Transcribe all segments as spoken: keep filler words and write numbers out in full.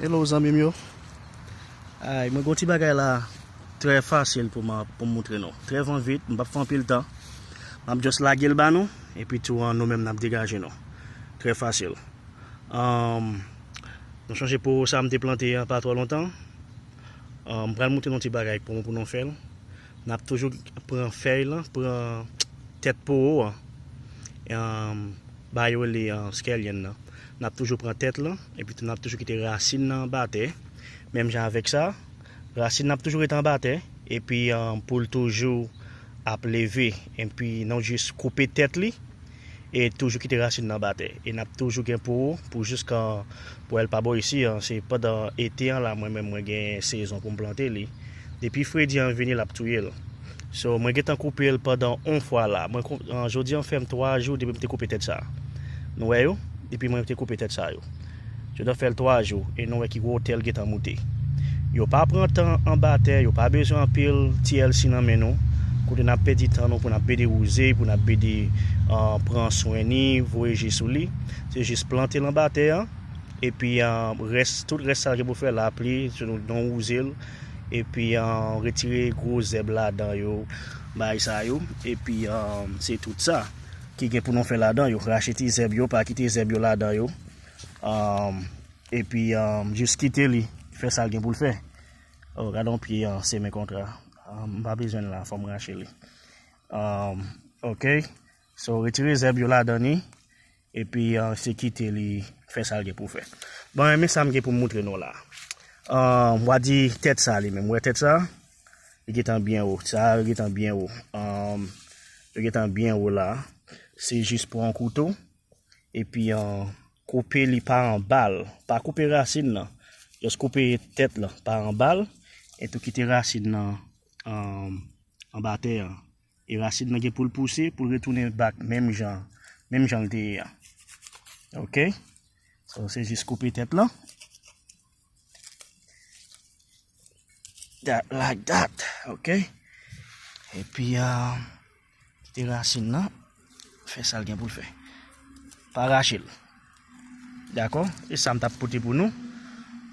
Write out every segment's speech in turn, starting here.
Hello zanmi m yo. Ay, mwen gen yon ti bagay la trè fasil pou m pou m montre nou. Trè van vit, m p ap fè anpil tan. M ap just lage l ba nou, epi tou an nou menm n ap degaje nou. Trè fasil. Um, nou chonje poro sa m te plante an pa twò lontan. Um, m pral montre nou ti bagay pou, pou nou fè l. N ap toujou pran fèy lan, pran tèt poro an. Um, ba yo le uh, scallion nan. N ap toujou pran tèt lan, epi tou n ap toujou kite rasin nan anba tè. Menm jan avèk sa, rasin nan ap toujou rete anba tè, epi um, pou l toujou ap leve, epi nou jis koupe tèt li, e toujou kite rasin nan anba tè. E n ap toujou gen poro, pou jiska pou wè l pa bò isi an, se pandan ete an la, mwen menm mwen gen sezon pou m plante li. Depi fredi an vini, l ap touye l. So, mwen gentan koupe l pandan yon fwa la. Mwen, kou- an, jodi an fè m twa jou depi m te koupe tèt sa. Nou wè yo? Depi mwen te koupe tèt sa yo. Jodi an fè l twa jou, e nou wè ki wotè l gentan moute. Yo pa pran tan anba tè, yo pa bezwen anpil T L C nan men nou. Kote n ap pèdi tan nou pou n ap bedi wouze, pou n ap bedi uh, pran swen ni, voye je sou li. Se jis plante l anba tè an. Epi uh, rès, tout rès sa gen pou fè lapli, nou wouze l. Epi uh, retire gwo zèb ladan yo, bay sa yo. Epi uh, se tout sa ki gen pou nou fè ladan yo. Rache ti zèb yo, pa kite zèb yo ladan yo. Um, epi um, jis kite li fè sa l gen pou l fè. Oh, gade yon pye an semen kontra. Um, m pa bezwen l la, fò m rache li. Um, ok. So, retire zèb yo ladan ni. Epi uh, se kite li fè sa l gen pou fè. Bon, men sa m gen pou m montre nou la. Um, w a di tèt sa li menm. Wè tèt sa? Li gentan byen wo. Sa yo gentan byen wo. Um, yo gentan byen wo la. Se jis pran yon kouto. Epi uh, koupe li pa anba l. Pa koupe rasin nan. Just koupe tèt lan pa anba l. E tou kite rasin nan um, anba tè an. E rasin nan gen pou l pouse, pou l retounen back menm jan, menm jan l te ye a. Ok? So, se jis koupe tèt lan. That, like that. Ok? Epi, uh, kite rasin nan. Fè sa l gen pou l fè. Pa rache l. Dakò? E sa m t ap pote pou nou.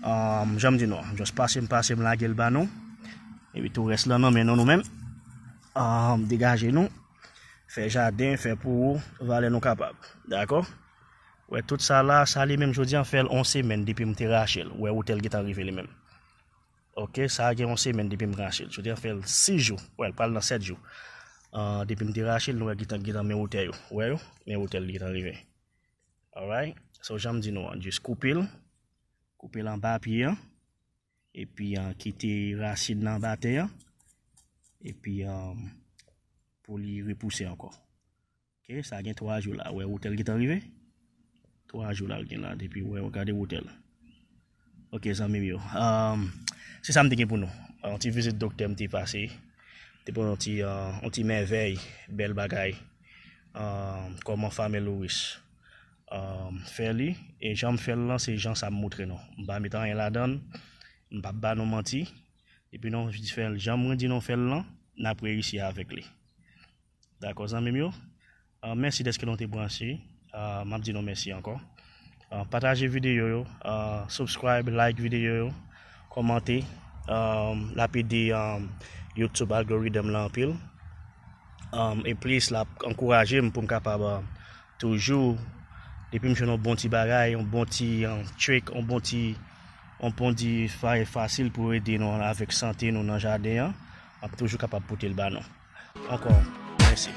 Um, jan m di nou an, just pase m pase m lage l ba nou. Epi tou rès lan nan men nou nou menm. Um, degaje nou. Fè jaden, fè pou ou, valè nou kapab. Dakò? Wè tout sa la, sa li menm jodi an fè l yon semèn depi m te rache l. Wè wotè l gentan rive li menm. Ok, sa gen yon semèn depi m rache l. Jodi an fè l sis jou. Wè l pral nan sèt jou. Uh, depi m te rache l, nou wè gentan gentan men wotè yo. Wè yo? Men wotè l gentan rive. Alright. So, jan m di nou an, jis koupe l. Koupe l anba pye an. Epi uh, kite rasin nan anba tè an. Epi um, pou li repouse ankò. Ok, sa gen twa jou la. Wè wotè l gentan rive? Twa jou la l gen la depi wè, gade wotè l. Ok, zanmi m yo. Um, se sa m te gen pou nou. Yon ti vizit doktè m te pase. Te pran yon ti, uh, yon ti mèvèy, bèl bagay. Um, kòman Farmer Lewis um, fè li. E jan m fè l lan, se jan sa m montre nou. M pa met anyen ladan l. M p ap ba nou manti. Epi nou fè l jan mwen di nou fè l lan, n ap reyisi avèk li. Dakò, zanmi m yo? Uh, mèsi dèske nou te branche. Uh, m ap di nou mèsi ankò. Uh, pataje videyo yo, uh, subscribe, like videyo yo, kòmante. Um, l ap ede um, YouTube algorithm lan anpil. Um, e plis, l ap ankouraje m pou m kapab um, toujou, depi m jwenn yon bon ti bagay, yon bon ti um, trick, yon bon ti, yon bon ti bagay fasil pou ede nou avèk sante nou nan jaden an, m ap toujou kapab pote l ba nou. Ankò, mèsi.